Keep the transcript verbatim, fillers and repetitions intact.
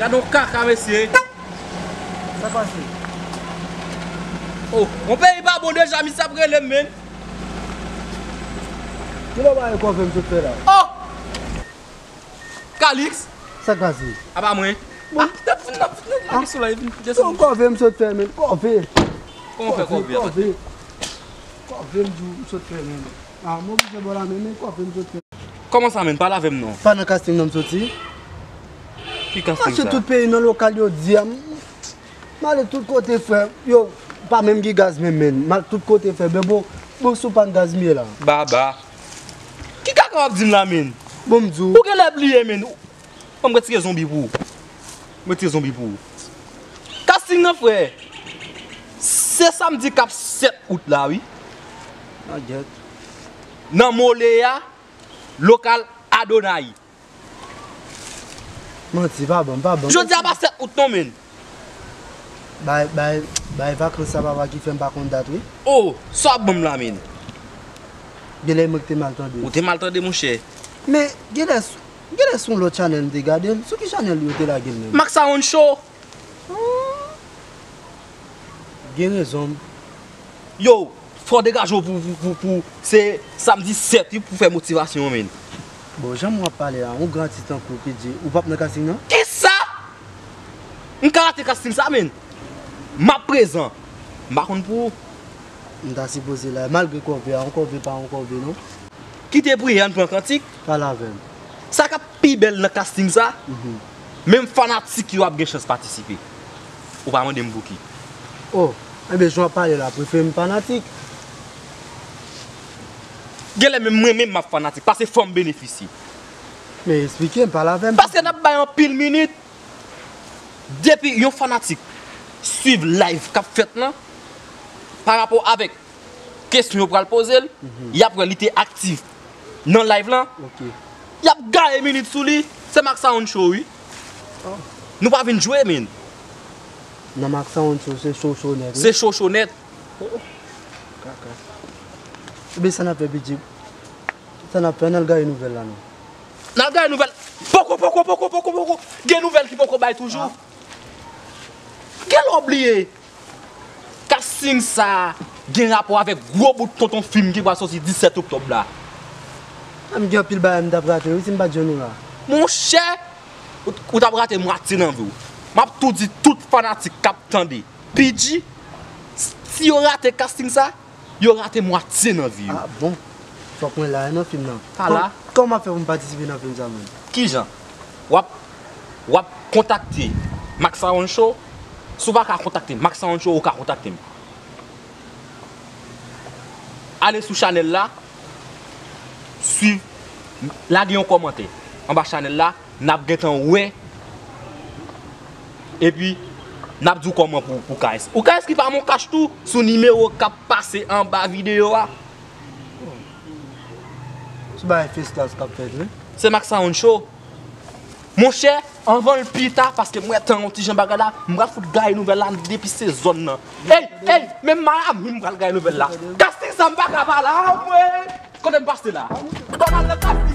Gade yon kaka, mesye. Sa pase? Oh, yon peyi pa bon deja, misye ap rele m, menn. Ki lè w ba yo kòve m sot fè la? Oh! Calix! Sa k pase? A pa mwen. Bon. Ah, n ap fin, n ap fin, n ap fin sou live, vin kite sou. Kòve m sot fè, menn. Kòve. Kòman w fè kòve, kòve? Kòve m di w m sot fè, menn. Ah, m oblije ba w la, menn, men kòve m sot fè. Kòman sa, menn? Pale avè m non. Pa nan casting non m soti. Ki casting sa? Mache tout peyi nan lokal yo di a. M ale tout kote, frè. Yo, pa menm gen gaz menm, menn. M al tout kote, frè. Men bon, bon, sou pann gaz m ye la. Baba. Ki kaka w ap di m la, menn? Bon, m di w. Ou genlè bliye, menn. Ban m retire zonbi pou ou. M retire zonbi pou ou. Casting nan, frè. Se samdi k ap sèt out la, wi. Nan Mole a, lokal Adonay. Manti, pa ban m, pa ban m. Jodi a pa sèt out non, menn. Bay, bay, bay vakans sa, papa, ki fè m pa konn dat, wi. Oh, sa w ap ban m la, menn? Genlè mwen ki te mal tande. Ou te mal tande, monchè. Men, genlè, genlè se yon lòt chanèl m te gade l. Sou ki chanèl yo te lage l menm? Max Aaron Show. Gen rezon m. Yo, fò w degaje w pou, pou, pou, pou se samdi sèt wi pou fè motivasyon an, menn. Bon, jan w ap pale a, yon gran atis tankou w ki di, ou p ap nan casting nan? Kisa? M ka rate casting sa, menn? M ap prezan. M pa konn pou ou. M ta sipoze la, malgre kòve a, yon kòve pa yon kòve, non. Kite priye a, ann pran kantik. Pale avè m. Sa k ap pi bèl nan casting sa, menm fanatik yo ap gen chans patisipe. Ou pa mande m pouki. Oh, enben, jan w ap pale la, prefere m fanatik. Genlè menm mwen menm m ap fanatik, paske fò m benefisye. Men eksplike m, pale avè m. Paske n ap bay anpil minit. Depi yon fanatik swiv live k ap fèt lan, pa rapò avèk kesyon yo pral poze l, y ap wè li te aktif nan live lan. Ok. Y ap gaye minit sou li. Se Max Aaron Show, wi. Oh. Nou pa vin jwe, menn. Nan Max Aaron Show, se cho cho nèt, wi. Se cho cho nèt. Oh, oh. Kaka. Ebyen, sa n ap fè, piti? Sa n ap fè, n al gaye nouvèl la, non. N al gaye nouvèl. Poko, poko, poko, poko, poko. Gen nouvèl ki poko bay toujou. Ah. Genlè w bliye. Casting sa a gen rapò avèk gwo bout tonton fim ki pral soti disèt oktòb la. Ah, m gen anpil bagay m t ap rate, wi, si m pa t jwenn ou la. Monchè, ou, ou t ap rate mwatye nan vi w. M ap tou di tout fanatik k ap tande. P G, si yo rate casting sa, yo rate mwatye nan vi yo. Ah, bon. Fòk mwen la, nan fim nan. Pa la. Kò-, kòman m ap fè pou m patisipe nan fim sa, menm? Kijan? W ap, w ap kontakte Max Aaron Show. Si w pa ka kontakte Max Aaron Show, ou ka kontakte m. Ale sou chanèl la, swiv, lage yon kòmantè anba chanèl la. N ap gentan wè. Epi, n ap di w kòman pou, pou ka enskri. Ou ka enskri pa Moncash tou, sou nimewo k ap pase anba videyo a. Se bagay festas k ap fèt, wi. Se Max Aaron Show. Monchè, anvan l pi ta, paske m wè tan yon ti jan bagay la, m pral fout gaye nouvèl la depi se zòn nan. Ey, ey, menm Miami m pral gaye nouvèl la. Casting sa m pa ka pa la, mwen. Kote m pase la? Kòman le pase?